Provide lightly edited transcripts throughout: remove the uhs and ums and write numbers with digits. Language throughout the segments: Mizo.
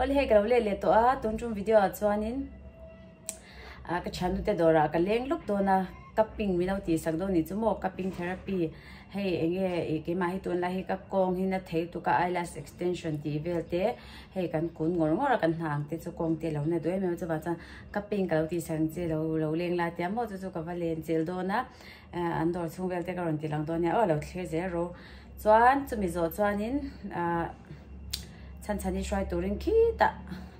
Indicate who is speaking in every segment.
Speaker 1: Awle hei ka lo let leh tawh a, tun tum video ah chuanin ka thiannu te dawrah ka leng lawk dawn a, cupping min lo tih sak dawn nih chu maw cupping therapy hei eng nge ih keimah hi tunlai hi ka kawng hi na thei tuk a eyelash extension tih vel te hei kan kun ngawr ngawr a kan hna ang te chu kawng te a lo na duh em em a chuvang chuan cupping ka lo tih sak ang che lo lo leng lai tia maw chu chu ka va len chilh dawn a an dawr chhung vel te ka rawn ti lang dawn nia aw lo thlir zel rawh. Chuan chumi zawh chuanin ah chhan chhan hi hruai turin khitah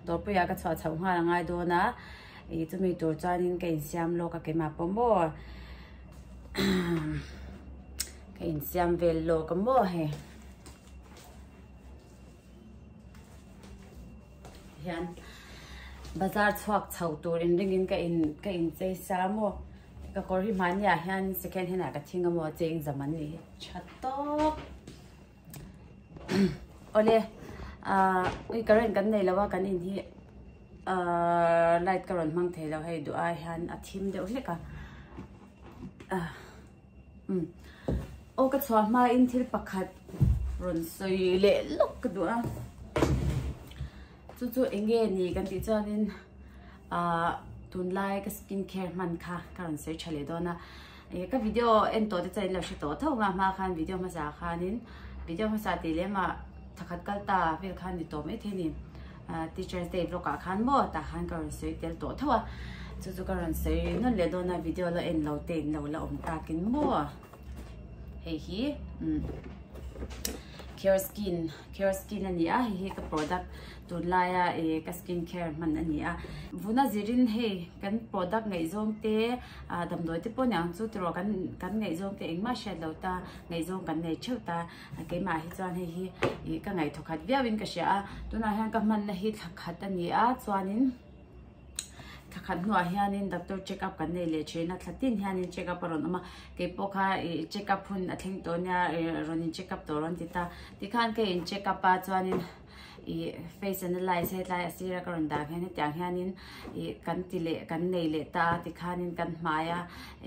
Speaker 1: dawrpuiah ka chhuah chhoh nghal a ngai dawn a ih chumi tur chuanin ka insiam lawk a keimah pawh maw ka insiam vel lawk a maw hei hian bazar chhuak chho tur inringin ka in ka inchei sa maw ka kawr hi hmaniah hian second hand ah ka thing a maw cheng zam an nih hi tha tawp awle ah ui current kan nei lo a kan in hi ah light ka rawn hmang thei lo hei duh ai hian a thim deuh hlek a ah. Umm aw ka chhuah hmain thil pakhat rawn sawi leh lawk ka duh a chu chu eng nge ni kan tih chuanin ahh tunlai ka skin care hman kha ka rawn sawi tha leh dawn a ih ka video en tawh te chuan in lo hre tawh tho ang a hma khan video hmasa khanin video hmasa tih lem ah thakhat kal ta vel khan ni tawh maithei a ni. Teachers Day vlog ah khan maw tah khan ka rawn sawi tel tawh tho a chu chu ka rawn sawi nawn leh dawn a video la en lo te in lo la awm takin maw hei hi umm Cure Skin Cure Skin a ni a hei hi ka product tunlaia ih ka skin care hman a ni a vuna zirin hei kan product ngaihzawng te ah damdawi te pawh niang chu tiraw kan kan ngaihzawng te engmah hriat lo ta ngaihzawng kan nei theuh ta. Keimah hi chuan hei hi ih ka ngaihthawk khat viau in ka hria a tunah hian ka hmanna hi thla khat a ni a chuanin thla khat hnuah hianin doctor check up kan nei leh thin a thla tin hianin check up a rawn awm a keipawh kha ih check up hun a thleng tawh nia ih rawn in check up tawh rawn ti ta tikhan ka in check up a chuanin ih face analyse hetlai a sira ka rawn dah hian hetiang hianin ih kan ti leh kan nei leh ta a tikhanin kan hmai a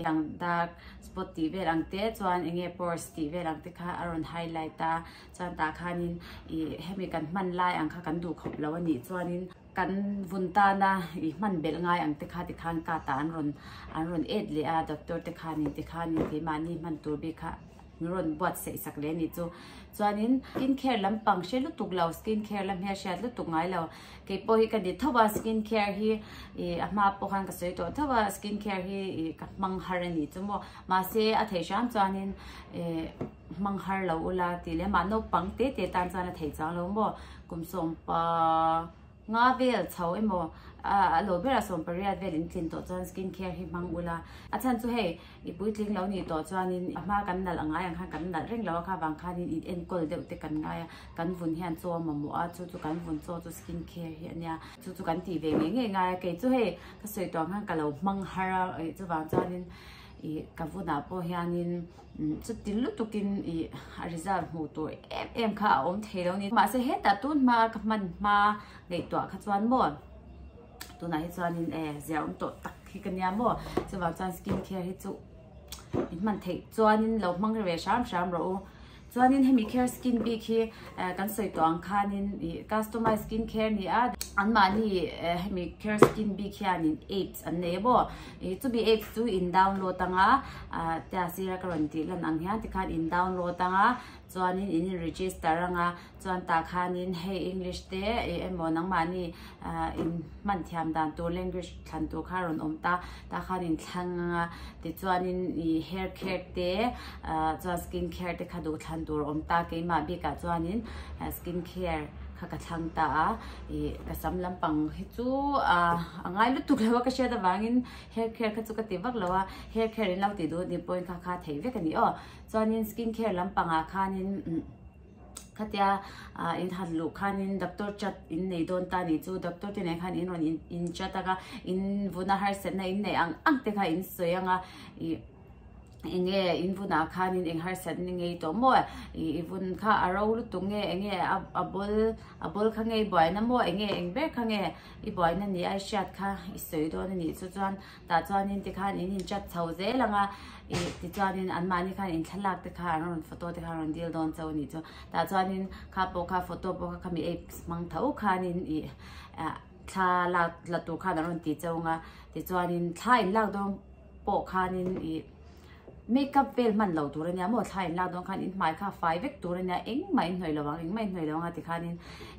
Speaker 1: eng dark spot tih vel ang te chuan eng nge pores tih vel ang te kha a rawn highlight a chuan tah khanin ih hemi kan hman lai ang kha kan duh khawp lo a nih chuanin kan vun tana ih hman belh ngai ang te kha tikhan cut ah an rawn an rawn et leh a doctor te khanin tikhanin keimahni hman tur bik kha min rawn buatsaih sak leh a nih chu chuanin skin care lampang hre lutuk lo skin care la hmelhriat lutuk ngai lo Kei pawh hi ka ni tho a, skin care hi ih a hma pawh khan ka sawi tawh tho a, skin care hi ih ka hmang har a nih chu maw. Mahse a theih hram chuanin ih hmang har lo ula tih leh mah naupang te te tan chuan a theih chuang lo maw. Kum sawmpa nga vel chho emaw a lo berah sawmpariat vel in tlin tawh chuan skin care hi hmang ula. A chhan chu hei I puitling lo nih tawh chuanin a hma kan nalh angai ang khan kan nalh reng lo a kha vang khanin in enkawl deuh te kan ngai a, kan vun hian chaw a mamawh a, chu chu kan vun chaw chu skin care hi a nia, chu chu kan tih ve ngei ngei ngai a, kei chu hei ka sawi tawh ang khan ka lo hmang har a, ih chuvang chuanin ih ka vunah pawh hianin chuti lutukin ih a result hmuh tur em em kha a awm thei lo a ni, mahse hetah tun hma ka hman hma ngaihtuah kha chuan maw. Tunah hi chuanin e zia awm tawh tak hi ka nia maw chuvang chuan skin care hi chu in hman theih chuanin lo hmang ve hram hram rawh u chuanin hemi care skin bik hi kan sawi tawh ang khanin ih customize skin care ni a anmahni hemi care skin bik hianin apps an nei a maw ih chumi apps chu in download anga ah tia sira ka rawn tih lan ang hian tikhan in download anga chuanin in in register anga Chuan tah khanin hei English te ih emaw nangmahni ah in hman thiam dan tur language thlan tur kha a rawn awm ta, tah khan in thlang ang a, tichuanin ih hair care te ah chuan skin care te kha duh thlan tur a awm ta, keimah bikah chuanin skin care kha ka thlang ta a, ih ka sam lampang hi chu ah a ngai lutuk lo a ka hriat avangin hair care kha chu ka ti vak lo a, hair care in lo tih duh ni pawhin kha kha theih vek a ni aw, chuanin skin care lampangah khanin. Khatia ah in han luh khanin doctor chat in nei dawn ta nih chu doctor te nen khan in rawn in in chat ang a in vuna harsatna in neih ang ang te kha in sawi ang a ih Enge in vunah khanin eng harsat ni ngei tawh maw? I vun kha a ro lutuk nge enge a bawl a bawl kha nge i buaina maw? Enge eng ber kha nge i buaina ni a i hriat kha i sawi dawn a nih chu chuan tah chuanin tikhan in in chat chho zel ang a ih tichuanin anmahni khan in thlalak te kha an rawn photo te kha an rawn dil dawn chauh a nih chu tah chuanin kha pawh kha photo pawh kha khami apps hmang tho khanin ih thla lak la tur khan an rawn ti chauh ang a tichuanin thla in lak dawn pawh khanin ih makeup vel hman lo tur ania maw thla in lak dawn khan in hmai kha fai vek tur ania engmah in hnawih lo ang engmah in hnawih lo ang a tikhanin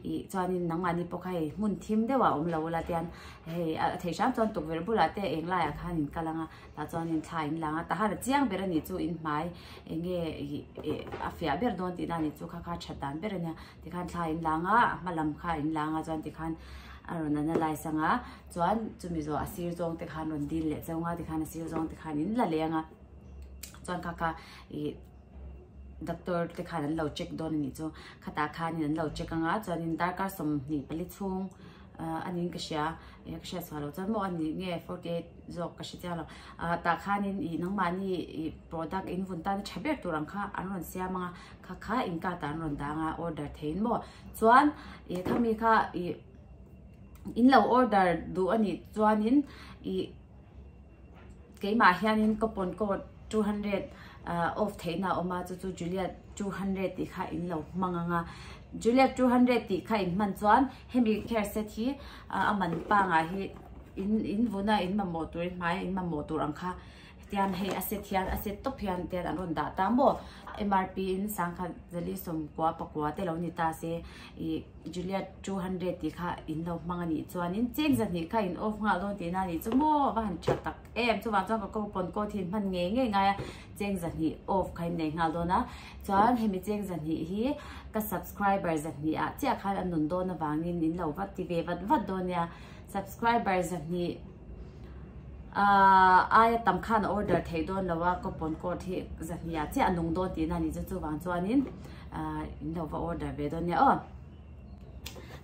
Speaker 1: ih chuanin nangmahni pawh kha hei hmun thim deuh ah awm lo ula tian hei a thei hram chuan tukverh bulah te eng laiah khan in kal ang a tah chuanin thla in lang a tahan a chiang ber ani chu in hmai enge ih a fiah ber dawn tihna ani chu kha kha that dan ber ania tikhan thla in lang a a hma lam kha in lang a chuan tikhan a rawn analyse ang a. Chuan chumi zawh a sir zawng te khan rawn dil leh cheu nga tikhan a sir zawng te khan in la leng a chuan kha kha ih doctor te khan an lo check dawn a nih chu khatah khanin an lo check anga chuanin darkar 24 chhung aniin ka hria ka hriat chhuah loh chuan maw a nih nge 48 zawk ka hre chiang lo tah khanin ih nangmahni ih product in vun tan a tha ber tur ang kha an rawn siam anga kha kha in card ah an rawn dang a order theiin maw chuan ih khami kha ih in lo order duh a nih chuanin ih keimah hianin coupon code 200 off theihna a awm a chu chu Juliet 200 tih kha in lo hmang ang a Juliet 200 tih kha in hman chuan hemi hair set hi a man pangah hi in in vuna in mamawh tur in hmai in mamawh tur ang kha tian hei a set hian a set tawp hian tian an rawn dah ta maw M_R_P in sangkhat zali sawmkua pakua te lo ni ta se ih Juliet 200 tih kha in lo hmang a nih chuanin cheng zahnih kha in off nghal dawn tihna a nih chu maw va han tha tak em chuvang chuan ka coupon code hi in hman ngei ngei ngai a cheng zahnih off kha in nei nghal dawn a chuan hemi cheng zahnih hi ka subscriber zahnih ah chiah khan a nun dawn avangin in lo va ti ve vat vat dawn nia subscriber zahnih ahh aia tam khan a order theih dawn lo a coupon code hi zahnih ah chiah a nung dawn tihna a nih chu chuvang chuanin ahh in lo va order ve dawn nia aw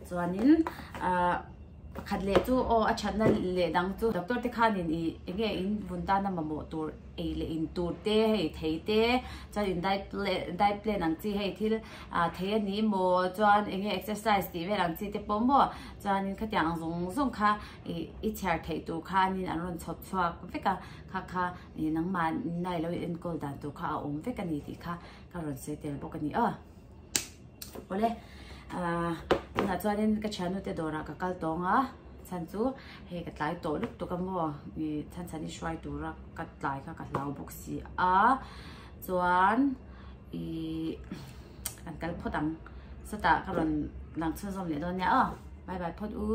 Speaker 1: chuanin ahh pakhat leh chu aw a thatna leh dang chu doctor te khanin ih eng nge in vun tana mamawh tur ei leh in tur te hei thei te chuan in diet diet plan ang chi hei thil ah thei a ni maw chuan eng nge exercise tih vel ang chi te pawh maw chuanin khatiang ang zawng zawng kha ih i chhiar theih tur khanin an rawn chhawp chhuak vek a kha kha ih nangmah nai lo enkawl dan tur kha a awm vek a ni tih kha ka rawn sawi tel bawk a ni aw. Awle ah tunah chuanin ka thiannu te dawrah ka kal tawng a chhan chu hei ka tlai tawh lutuk a maw ih chhan chhan i hruai tura ka tlai kha ka hlau bawk si a chuan ih kan kal phawt ang sawtah ka rawn lang chhunzawm leh dawn nia aw bye bye phawt u.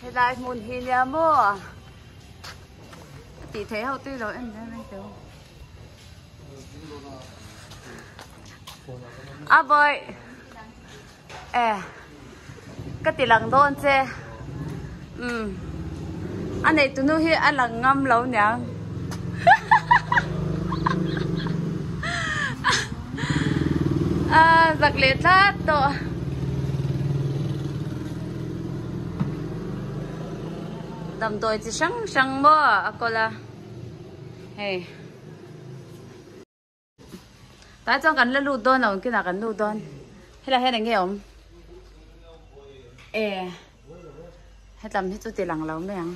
Speaker 1: Helai hmun hi nia maw tih theih ho tui lo en reng reng teu. A bawi e ka ti lang dawn che um a nei tunu hi a lang ngam lo niang a zak leh tlat tawh. Damdawi chi hrang hrang maw a kawl a hei. Tlai chuan kan la lut dawn lo kinah kan lut dawn helai hian eng nge awm e hetlam hi chu ti lang lo mai ang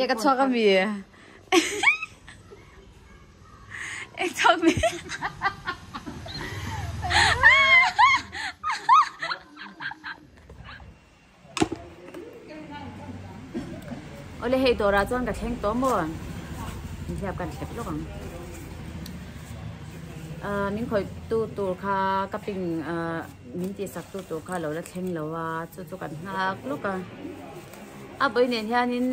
Speaker 1: e ka chhuak ami e chhuak mi Awle hei dawrah chuan ka thleng tawh maw inhliap kan thlep lawk ang ah min khawih tu tur kha ka ping ah min tih sak tu tur kha lo la thleng lo a chu chu kan nghak lawk a a vawi nen hianin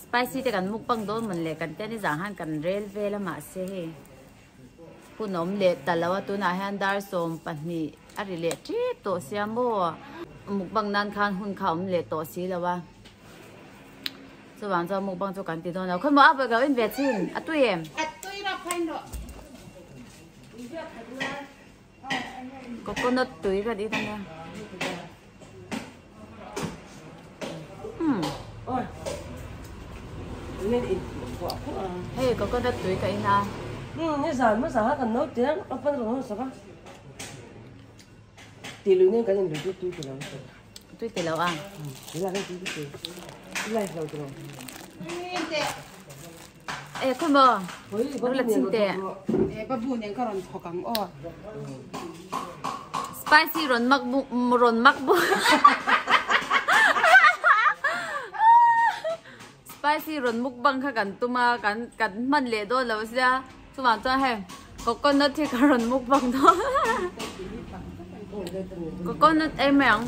Speaker 1: spicy te kan mukbang dawn mawn le kan tia nizan khan kan rel vel a mahse hei. Hun awm leh ta lo a, tunah hian dar 12 a ri leh tep tawh sia maw? Mukbang nan khan hun kha awm leh tawh si lo a, chuvang chuan mukbang chu kan ti dawn lo. Khawimaw a vawi ka lo in ve chin, a tui em?
Speaker 2: A tui rawh phain rawh.
Speaker 1: Coconut tui ka tih ania. Hmm. Hei coconut tui ka in a.
Speaker 2: Nizan hmasa kha kan naute a pan rawn hawn sak a. Tih luih nen kan inlui chu tui ti lo.
Speaker 1: Tui ti lo a.
Speaker 2: Tui lah tui ti. I life lo ti lo.
Speaker 1: E khaw maw? Ro la chhin teh.
Speaker 3: E babu nen ka rawn thawk ang aw.
Speaker 1: Spicy rawn mak bu rawn mak bu. Spicy rawn mukbang kha kan tum a kan kan hman leh dawn lo sia chuvang chuan hei coconut hi ka rawn mukbang dawn coconut ei mai ang.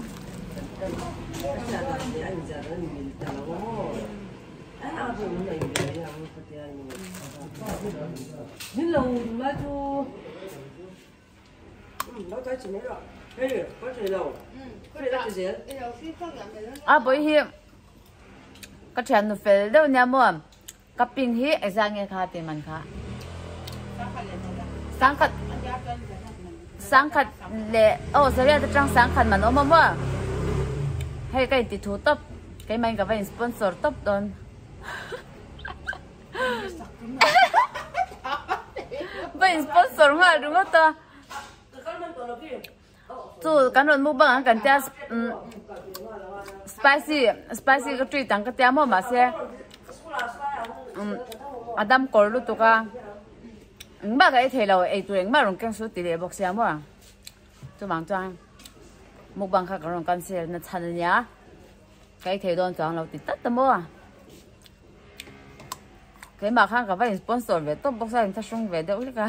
Speaker 1: A bawi hi ka thian nu fel deuh nia maw ka ping hi engzah nge kha ti man kha sangkhat sangkhat leh aw zariat atang sangkhat man awm a maw hei ka inti thu tawp keimah in ka va in sponsor tawp dawn. Va in sponsor nghal ringawt a. Chu kan rawn mukbang ang kan tia umm spicy spicy ka treat ang ka tia maw mahse umm a dam kawr lutuk a engmah ka ei thei lo eitur engmah rawn keng su ti leh bawk sia maw chuvang chuan mukbang kha kan rawn cancel na chhan ania ka ei thei dawn chuang lo ti tlat ta maw. Keimah khan ka va in sponsor ve tawp bawk sa in thlahrung ve deuh hlek a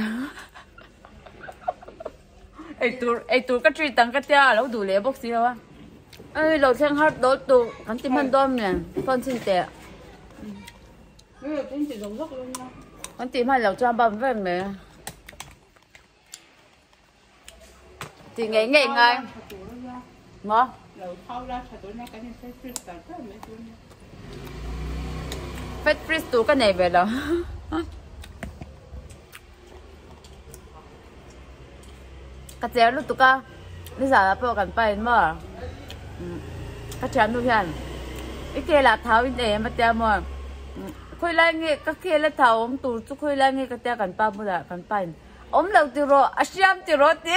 Speaker 1: eitur eitur ka treat ang ka tia a lo duh leh bawk si lo a ei lo thleng har dawl tur kan ti hman dawn nen phone chhin teh kan tih hman loh chuan bam vek mai tih ngei ngei ngai maw fat freeze tur ka nei ve lo ka cher lutuk a nizanah pawh kan pain maw ka thiannu hian i kel ah thau in ei em a tia maw khawilai nge ka kel a thau awm tur chu khawilai nge ka tia kan pa bulah kan pain Awm lo ti rawh, a hriam ti rawh ti.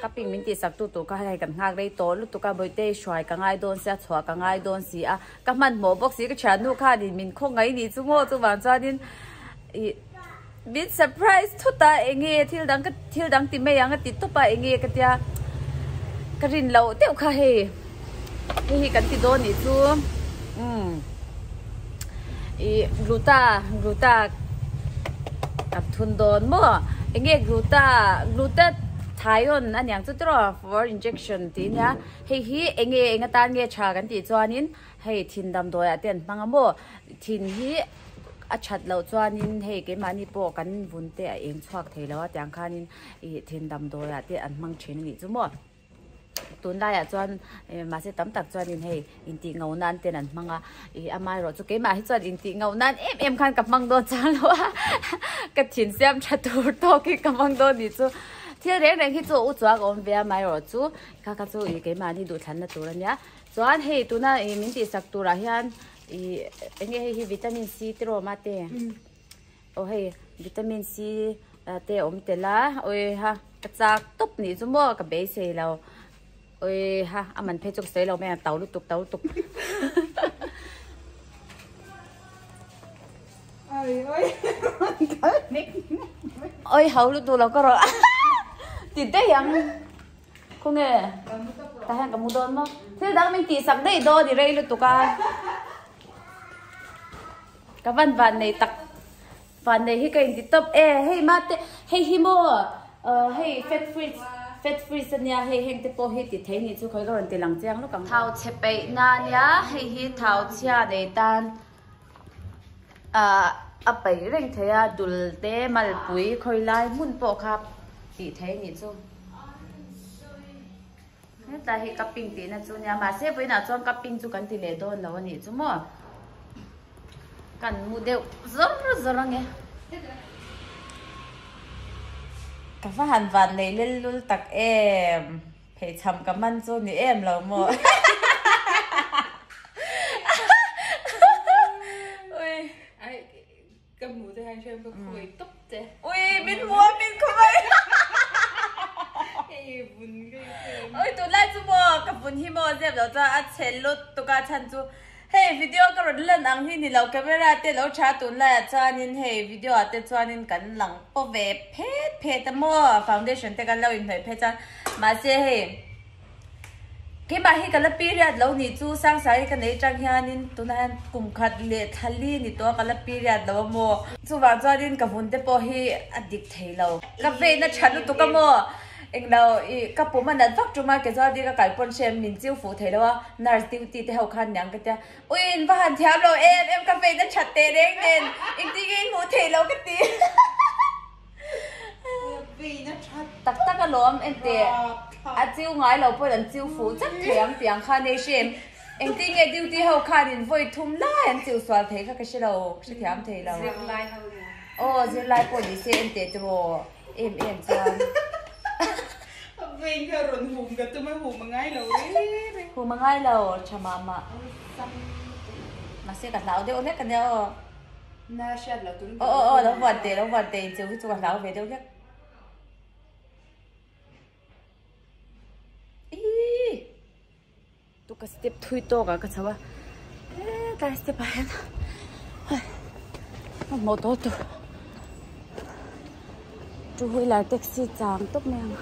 Speaker 1: Ka ping min tihsak tu tur kha hei kan nghak rei tawh lutuk a, Bawihte hruai ka ngai dawn sia, chhuah ka ngai dawn si a, ka hmanhmawh bawk si, ka thiannu khanin min khaw ngai nih chu maw chuvang chuanin ih min surprise thut a, enge thil dang ka thil dang ti mai ang a ti tawp a, enge ka tia ka rin loh deuh kha hei hei hi kan ti dawn nih chu umm. Ih gluta gluta kan thun dawn maw enge gluta gluta thaion a niang chu tiraw for injection tih ania hei hi enge eng atan nge tha kan tih chuanin hei thin damdawi ah te an hmang a maw thin hi a that loh chuanin hei keimahni pawh kan vun te a eng chhuak thei lo a tiang khanin ih thin damdawi ah te an hmang thin a nih chu maw. Tunlaiah chuan mahse tam tak chuanin hei intih ngau nan ten an hmang a, ih amaherawh chu keimah hi chuan intih ngau nan em em khan ka hmang dawn chang lo a, ka thin siam tha tur tawk hi ka hmang dawn nih chu. Thil reng reng hi chu a u chuang a awm ve a, amaherawh chu kha kha chu ih keimahni duhthlanna tur a nia. Chuan hei tuna ih min tihsak turah hian ih eng nge hei hi vitamin C te rawh mate. Aw hei vitamin C te a awm tel a awiha ka chak tawp nih chu maw ka beisei lo awiha a man phei chu ka sawi lo mai ang to lutuk to lutuk. Oi hau lutuk lo ka rawh ti daih ang khawnge tah hian ka mu dawn maw thil dang min tihsak daih dawn i rei lutuk a. Ka van van nei tak van nei hi ka inti tawp e hei mate hei hi maw hei fat freeze fat freeze ania hei heng te pawh hi ti thei ni chu khawi ka rawn ti lang chiang lawk ang thau chhe peih na ania hei hi thau chhia nei tan ah a peih reng thei a dul te malpui khawi lai hmun pawh kha tih thei ni chu. Hetlai hi cupping tihna chu nia mahse vawiinah chuan cupping chu kan ti leh dawn lo a nih chu maw kan mu deuh zawr zawr ange ka va han van nei lel lul tak em pheichham ka man chu ni em lo maw. hriat loh chuan a chhe lutuk a chhan chu hei video ka rawn lan ang hi ni lo camera te lo tha tunlaiah chuanin hei video ah te chuanin kan lang paw ve phet phet a maw foundation te kan lo inhnawih phei chuan mahse hei Keimah hi ka la period lo nih chu Sangsai ka nei tang hianin tunah hian kum khat leh thla li ni tawh a ka la period lo a maw. Chuvang chuanin ka vun te pawh hi a dik thei lo. Ka veina tha lutuk a maw englo i ka pum a nat vak tum a casualty ka kal pawn hrem min chiu fuh thei lo a nurse duty te ho khan niang ka tia ui in va han thiam lo em em ka veina that teh reng nen engtin nge in hmuh theih lo ka ti. Tak tak alawm enteh a chiu ngai lo pawhin an chiu fuh chak thei ang tih ang khan ei hrem engtin nge duty ho khanin vawi thum lai an chiu sual thei kha ka hre lo ka hre thiam thei lo aw zirlai pawh ni se enteh tiraw em em chuan hum a ngai lo tha mah mah mahse ka hlau deuh hlek ania aw.
Speaker 3: Na hriat lo tun
Speaker 1: Aw aw aw lo vuan teh lo vuan teh in cheu hi chu ka hlau ve deuh hlek. Ii Tu ka step thui tawk ah ka chho a hetlai step ah hian ka hmuh tawh tur two wheeler taxi chang tawp mai ang.